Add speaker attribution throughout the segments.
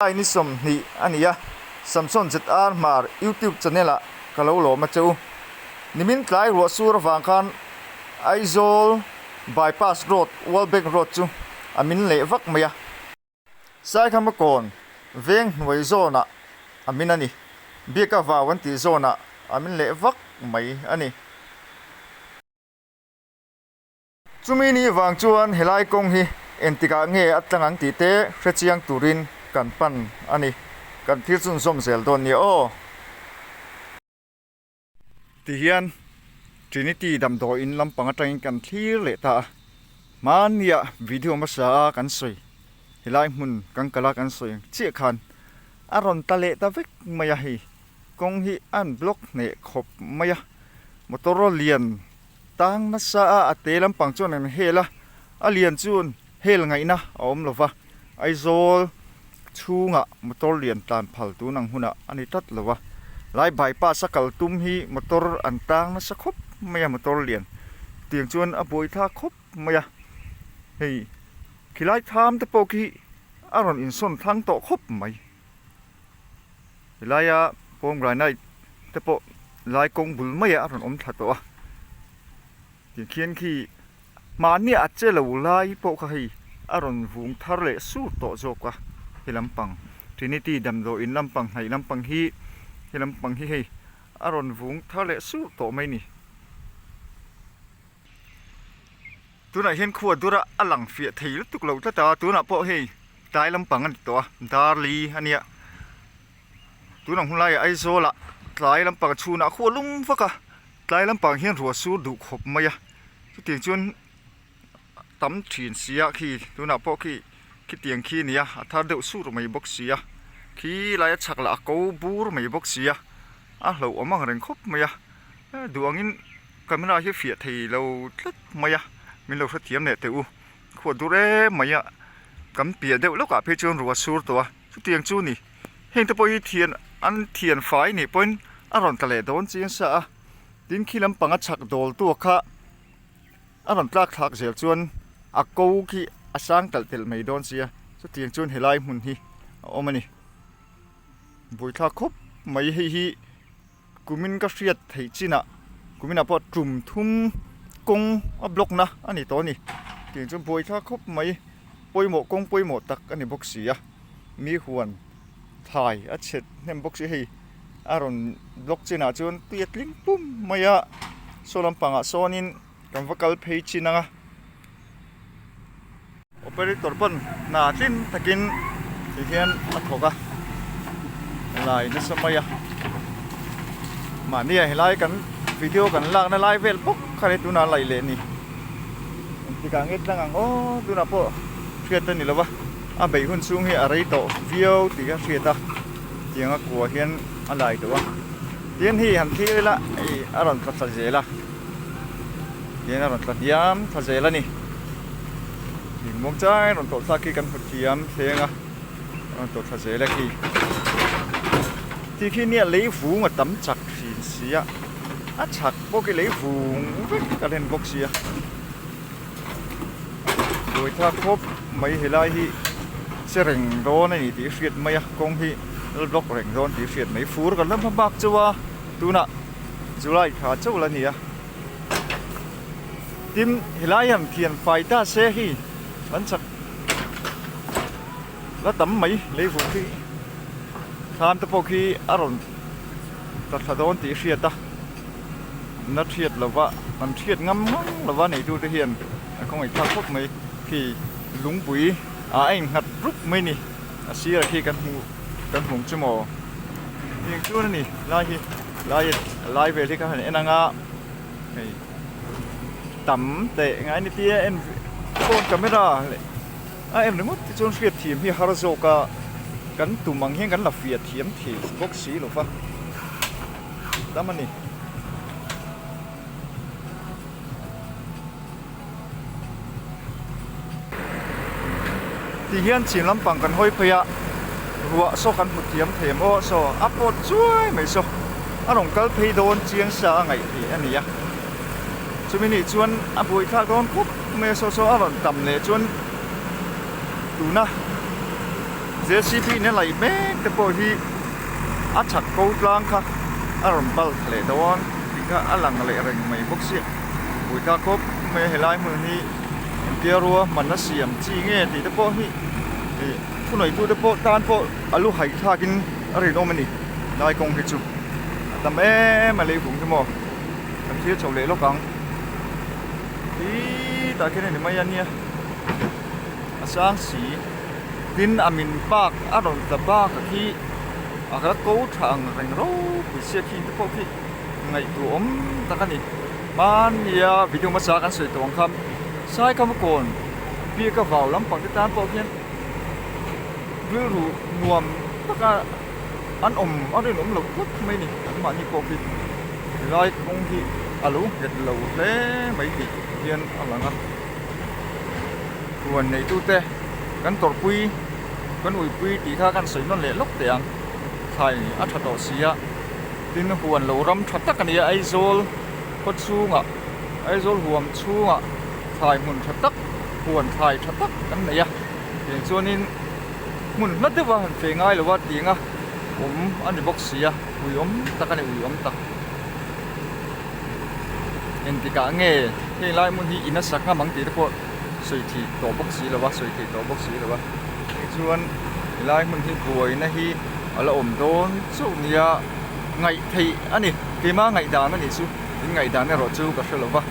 Speaker 1: Ni 20 a ni a, Samson ZR Hmar YouTube channel ah ka lo lawm a che u. Nimin tlai ruah sur avang khan Aizawl Bypass Road, World Bank Road chu a min leh vak mai a. Saikhama kawn veng hnuai zawnah a min a ni. Biaka vau an tih zawnah a min leh vak mai a ni. Chumi ni vang chuan helai kawng hi engtikah nge a tlang ang tih te hrechiang turin kan pan a ni. Kan thil chhunzawm zel dawn nia aw. Tihian Trinity damdawiin lampang atangin kan thlir leh ta a. Hmannia video hmasa a kan sawi helai hmun kan kal a kan sawi ang chiah khan a rawn ta leh ta vek mai a hei. Kawng hi a an block hneh khawp mai a. Motor lian Tang nasa a, a te lampang chuan an hel a, a lian chuan hel ngaihna a awm lo va, Aizawl chhungah motor lian tlan phal tun ang hunah a ni tlat lo a, lai bypass a kal tum hi motor an tang nasa khawp mai a motor lian tiang chuan a buai thlak khawp mai a, hei khilai tham te pawh khi a rawn insawn thlang tawh khawp mai. Helaia pomegranate te pawh lai kawng bul maiah a rawn awm thla tawh a tikhian khi mahni a che lo lai pawh kha hei a rawn vung thar leh sur tawh zawk a he lampang Trinity damdawiin lampang hnaih lampang hi he lampang hi hei a rawn vung thar leh sur tawh mai a ni. Tunah hian khua dura a lang fiah thei lutuk lo tlat a tunah pawh hei tlai lampang a ni tawh a darli a nia tunah hun laiah Aizawl ah tlai lampang chhunah khua lum vak a tlai lampang hian ruah sur duh khawp mai a chutiang chuan tam thin si a khi tunah pawh khi khitiang khi a ni a a thar deuh sur mai bawk si a khi laia chhak lah a ko bur mai bawk si a a hlauhawm ang reng khawp mai a duh angin. Camera hi fiah thei lo tlat mai a, min lo hrethiam leh teh u. Khuah dur em mai a, kan piah deuh lawkah phei chuan ruah sur tawh a, chutiang chu ni. Heng te pawh hi thian an thian fai nih pawhin a rawn tla leh dawn chiang sa a, tin khi lampanga chhak dawl tu kha a rawn tlak thlak zel chuan a ko khi a sang talh telh mai dawn sia, chutiang chuan helai hmun hi a awm a ni. Buaithlak khawp mai hei hi. Kumin ka hriat theih chinah kuminah pawh tum thum kawng a block na a ni tawh a ni. Tiang chuan buai thlak khawp mai pawimawh kawng pawimawh tak a ni bawk si a mi huan thlai a chhet hnem bawk si hei a rawn block chinah chuan tui a tling pum mai a saw lampangah sawnin kan va kal phei chin ang a. Operator pawn hna tlin takin ti hian a thawk a lai nasa mai a mahni ah helai kan video kan lakna lai vel bawk kha ni tunah a laih leh ni engtikah nge tlang ang aw tunah pawh hriat a ni lo va a beih hun chhung hi a rei tawh viau tih a hriat a tiang a kua hian a lai tawh a tin hei han thlir ila hei a rawn tla thla zel a. Tihian a rawn tla hniam thla zel a ni. Lingmuang changin rawn tawlh thlak khi kan hmu thiam thleng a, a rawn tawlh thla zel a khi. Ti khi nia lei vung a tam chak thin si a, a chhak bawk hi lei vung vek a hlen bawk si a. Buai thlak khawp mai helai hi che reng dawn a ni tih hriat mai a, kawng hi la block reng dawn tih hriat mai. Fur kan la hma bak chauh a tunah. July thla chauh la ni a, tin helai hian thian fai ta se hi an chak la tam mai leivung khi thlam te pawh khi a rawn tla thla dawn tih hriat a, na hriat lova an hriat ngam ngang lova neitu te hian an khawngaih thlak khawp mai khi lungpui ah a innghat rup mai ni a sirah khi kan hmuh kan hmuh ang chu maw tiang chuan a ni lai hi. Lai lai vel hi ka han en ang a hei tam teh ngai ni tia en phone camera leh a en ringawt te chuan hriat thiam hi har zawk a kan tum ang hian kan la fiah thiam thei bawk si lo va tam a ni. Ti hian chhim lampang kan hawi phei a, ruah saw kan hmu thiam thei em aw saw a pawt chuai mai saw a rawn kal phei dawn chiang sa a ngaih theih a ni a, chumi nih chuan a buai thlak dawn khawp mai a saw saw a rawn tam leh chuan tuna JCB in a laih mek te pawh hi a chhak ko tlang kha a rawn bal thla leh dawn tih kha a lang leh reng mai bawk sia. Buaithlak khawp mai a helai hmun hi engtia rua hmanna siam chi nge tih te pawh hi ih thunawitu te pawh tan pawh a lu haih thlakin a rinawm a ni lai kawng hi chu a tam em a leivung hi maw kan thlir chho leh lawk ang ih tah khian a ni mai a nia a sang si tin a min bak a rawn tla bak a khi a la ko tha ang reng ropui sia khi te pawh khi ngaihtuah awm tak a ni hmania video hmasa kan sawi tawh ang kha Saikam kawn biaka vau lampang te tan pawh khian rilru nuam taka an awm a rinawm loh tlat mai a ni anmahni pawh khi helai kawng hi a lo nghet lo hle mai tih hian a lang a huan neitute kan tawrhpui kan uipui tih kha kan sawi nawn leh lawk teh ang thlai a tha tawh si a tin huan lo ram tha tak a ni a Aizawl khaw chhungah Aizawl huam chhungah thlai hmun tha tak huan thlai tha tak kan nei a tiang chuanin hmun hla deuh a han feh ngai lo a tiang a awm a ni bawk si a ui awm tak a ni ui awm tak engtikah nge heng lai hmun hi in a sak ngam ang tih te pawh sawi thih tawh bawk si lo a sawi theih tawh bawk si lo a tichuan helai hmun hi buaina hi a la awm dawn chauh nia ngaih theih a ni keimah ngaihdan a nih chu in ngaihdan erawh chu ka hre lo va.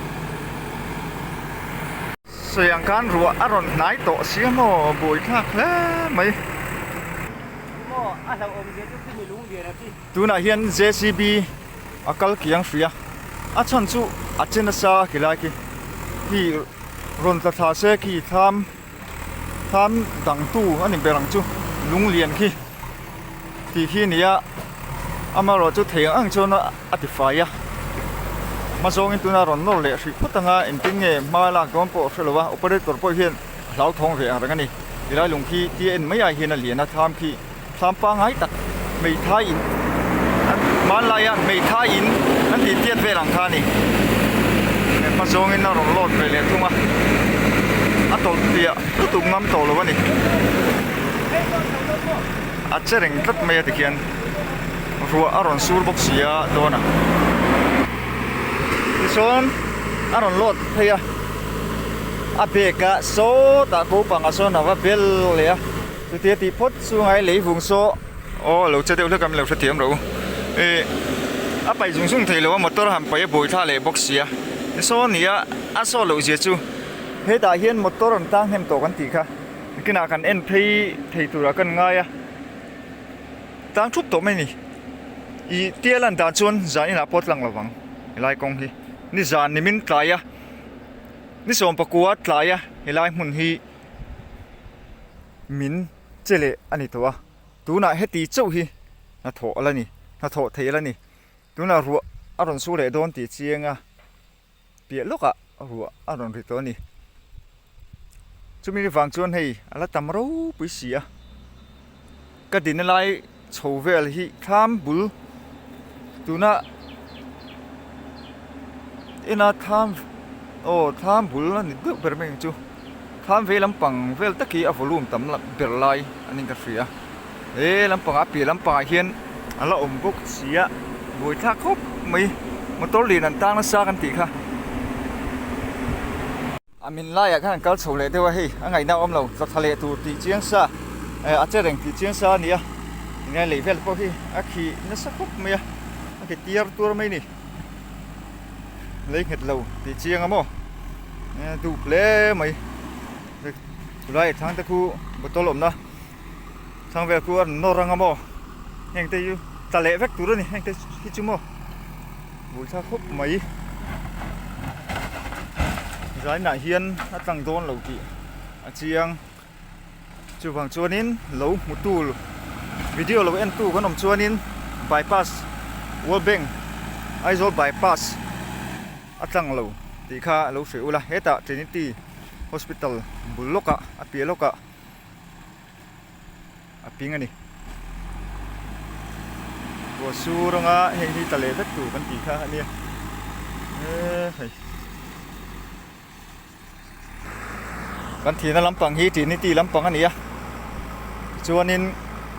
Speaker 1: Sawi ang khan ruah a rawn hnai tawh si a maw buai thlak hle mai. Tunah hian JCB a kal kiang hrui a, a chhan chu a che nasa a khilai khi khi rawn tla thla se khi thlam thlam dang tu a ni ber ang chu lung lian khi tih khi a ni a amaherawh chu thei ang ang chuan a ti fai a hma zawngin tuna rawn nawr leh hrih phawt anga engtin nge hma lak dawn pawh a hre lo a operator pawh hian a hlauthawng ve ang reng a ni tilai lung khi tia en mai ah hian a lian a thlam khi thlam pangngai tak hmeithai in hmanlai a hmeithai in an tih tiat vel ang kha a ni hma zawngin a rawn load ve leh thung a a tawlh piah lutuk ngam tawh lo a ni a che reng tlat mai a tikhian ruah a rawn sur bawk si a dawn a tichuan a rawn load phei a a bag ah sawtah ko pangah sawn a va bel leh a. Chutia tih phawt chu ngai lei vung saw aw lo che deuh hlek a min lo hrethiam ro ih a paih zung zung thei lo a motor han paih a buai thla leh bawk sia saw a ni a a saw loh zia chu hetah hian motor an tang hnem tawh kan tih kha kinah kan en phei thei turah kan ngai a tang thup tawh mai a ni ih tia lan dan chuan zan inah pawh a tlang lo vang helai kawng hi nizan nimin tlai a ni sawmpakua tlai a helai hmun hi. Min che leh a ni tawh a, tunah heti chauh hi hnathawh a la ni, hnathawh theih a la ni. Tunah ruah a rawn su leh dawn tih chiang a, piah lawkah ruah a rawn ri tawh a ni. Chumi vang chuan hei a la tam ropui si a, ka dina lai chho vel hi thlam bul tuna ena thlam aw thlam bul a ni deuh ber mai ang chu thlam vei lampang vel tak hi a volume tam ber lai a niin ka hria he lampangah a piah lampangah hian a la awm bawk si a buaithlak khawp mai motor lian an tang nasa kan tih kha. A min laiah khan an kal chho leh deuh a hei a ngaihna a awm lo tla leh tur tih chiang sa eh a che reng tih chiang sa a ni a enge lei vel pawh hi a khih nasa khawp mai a a khi tiar tuar mai a ni lei nghet lo tih chiang a maw dup hle mai chulai thlang te khu bottle awmna thlang vel khu a rawn nawr ang a maw heng te chu tla leh vek tur a ni heng te hi chu maw. Buaithlak khawp mai. Zainah hian a tlang dawn lo tih a chiang. Chuvang chuanin lo hmutu video lo entu kan awm chuanin bypass World Bank Aizawl bypass a tlang lo tih kha lo hrilh ula. Hetah Trinity Hospital bul lawkah a piah lawkah. a ping a ni. Ruah sur anga heng hi tla leh vek tur kan tih kha a nia e hei kan thihna lampang hi Trinity lampang a ni a. Chuanin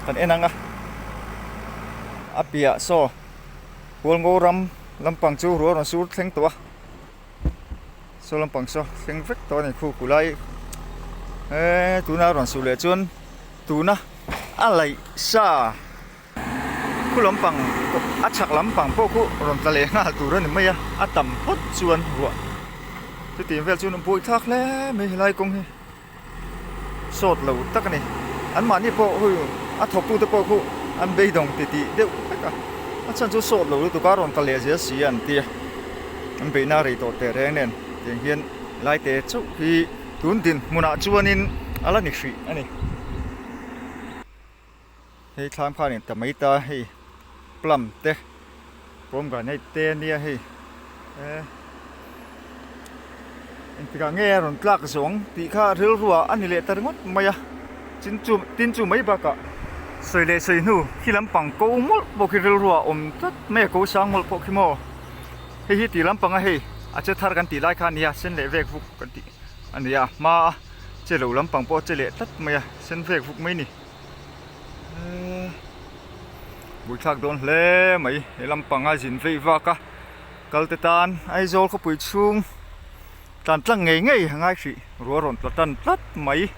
Speaker 1: kan en ang a, a piah saw Hualngo ram lampang chu ruah rawn sur thleng tawh a, saw lampang saw thleng vek tawh a ni khu kulai eee tuna rawn sur leh chuan tuna a laih sa. Khu lampang a chhak lampang pawh khu rawn tla leh nghal tur a ni mai a, a tam phawt chuan ruah chutiang vel chuan a buai thlak hle mai helai kawng hi sawt lo tak a ni. Anmahni pawh hu a thawktute pawh khu an beidawng titih deuh vek a, a chhan chu sawt lo lutuk a rawn tla leh zel si a an ti a, an beihna a rei tawh teh reng nen tiang hian helai te chauh hi tun dinhmunah chuanin a la ni hrih a ni. Hei thlam khan in ta mai ta hei plum te pomegranate te ania hei eh engtikah nge a rawn tlak zawng tih kha rilru ah a ni leh ta ringawt mai a chin chu tin chu mai bakah sawi leh sawi hnu khi lampang ko mawlh pawh khi rilru ah awm tlat mai a ko sang mawlh pawh khi maw hei hi tih lampang a hei a che thar kan tih lai kha a nia sen leh vek vuk kan tih a ni a hma a che lo lampang pawh a che leh tlat mai a sen vek vuk mai a ni. Buaithlak dawn hle mai he lampanga zin veih vak a kal te tan Aizawl khawpui chhung tlan tlang ngei ngei a ngai hrih ruah rawn tla tan tlat mai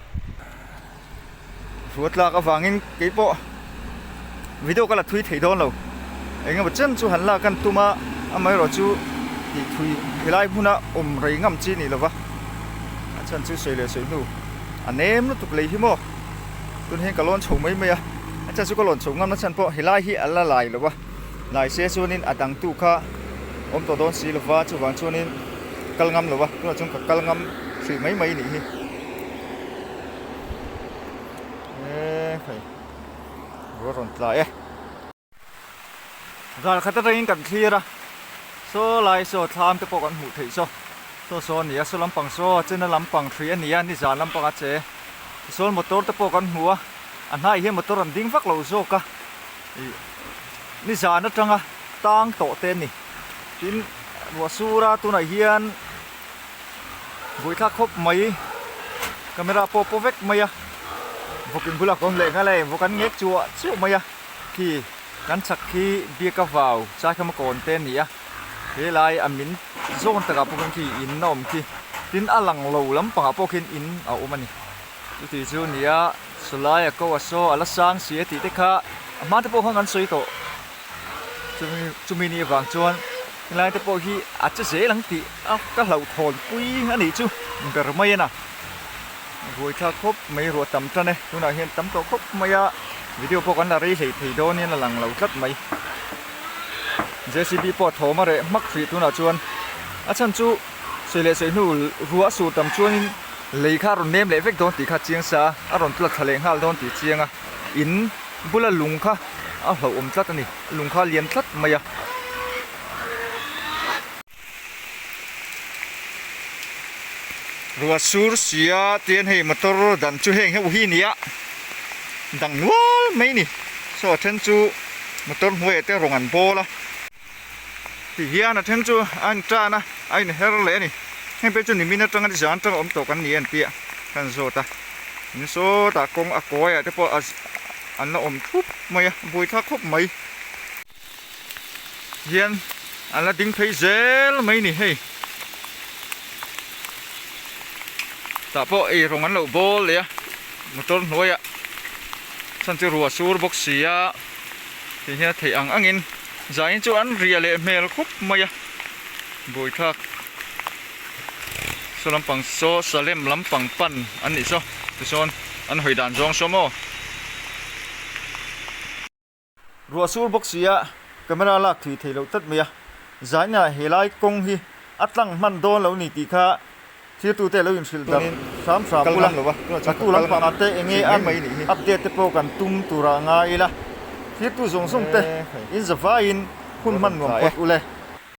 Speaker 1: ruah tlak avangin keipawh video ka la thui thei dawn lo eng emaw chen chu han lak an tum a amaherawh chu tih thui helai hmuna awm rei ngam chi ni lova a chhan chu sawi leh sawi hnu a nem lutuk lei hi maw. Tun hian ka lawn chho mai mai a, a chhan chu ka lawn chho ngam na chhan pawh helai hi a la lai lo a, lai se chuanin a dang tu kha awm tawh dawn si lo va, chuvang chuanin kal ngam lo a, tunah chuan ka kal ngam hrih mai mai nih hi. Eee hei ruah rawn tla e. Zal khat atangin kan thlir a, saw lai saw thlam te pawh kan hmuh theih saw, saw saw a ni a, saw lampang saw a chena lampang hrui a ni a, nizan lampang a che, tichuan motor te pawh kan hmu a, a hnaiah hian motor an ding vak lo zawk a, ih nizan atanga tang tawh te a ni, tin ruah sur a tunah hian buaithlak khawp mai, camera pawh paw vek mai a, vawk in bulah ka awm leh nghal a, vawk an ngek chuah chuah mai a. Khi kan chhak khi biaka vau chaikham a kawn te a ni a, he lai a min zawn takah pawh khian khi in a awm khi, tin a lang lo lampangah pawh khian in a awm a ni. Chuti chu a ni a, sawlai a ko a saw a la sang si a tih te kha a hma te pawh khan kan sawi tawh. Chumi chumi ni avang chuan helai te pawh hi a che zel ang tih a ka hlauhthawn pui a nih chu ber mai a na. Buaithlak khawp mai ruah tam tan e, tunah hian tam tawh khawp mai a, video pawh kan la rei hlei thei dawnin a lang lo tlat mai. J_c_b pawh a thawm a reh hmak hrih tunah chuan a chhan chu sawi leh sawi hnu ruah a sur tam chuanin lei kha a rawn nem leh vek dawn tih kha a chiang sa a, a rawn tla thla leh nghal dawn tih a chiang a, in bula lung kha a hlauhawm tlat a ni, lung kha a lian tlat mai a. Ruah sur sia tian hei motor dan chu heng heuh hi nia dang nual mai ni saw a then chu motor hnuaiah te rawng an bawl a ti hian a then chu a in tan a a in her leh a ni heng phei chu nimin atanga nizan atanga awm tawh kan ni an tia kan zawt a in sawtah kawng a kawi ah te pawh an la awm thup mai a buaithlak khawp mai. Hian an la ding phei zel mai ni hei tah pawh ei rawng an lo bawl leh a motor hnuaiah chhan chu ruah sur bawk si a ti hian a theih ang angin zaiin chu an riah leh hmel khawp mai a buaithlak saw lampang saw salem lampang pan an nih saw tichuan an hawi dan zawng saw maw. Ruah sur bawk si a, camera lak thui thei loh tlat mai a, zaina helai kawng hi a tlang hman dawn lo ni tih kha thirtute lo inhrilh darh hram hram ula, ka tu lampangah te enge an update te pawh kan tum turah ngai ila, thirtu zawng zawng te in zavaiin hun hman nuam phawt ule.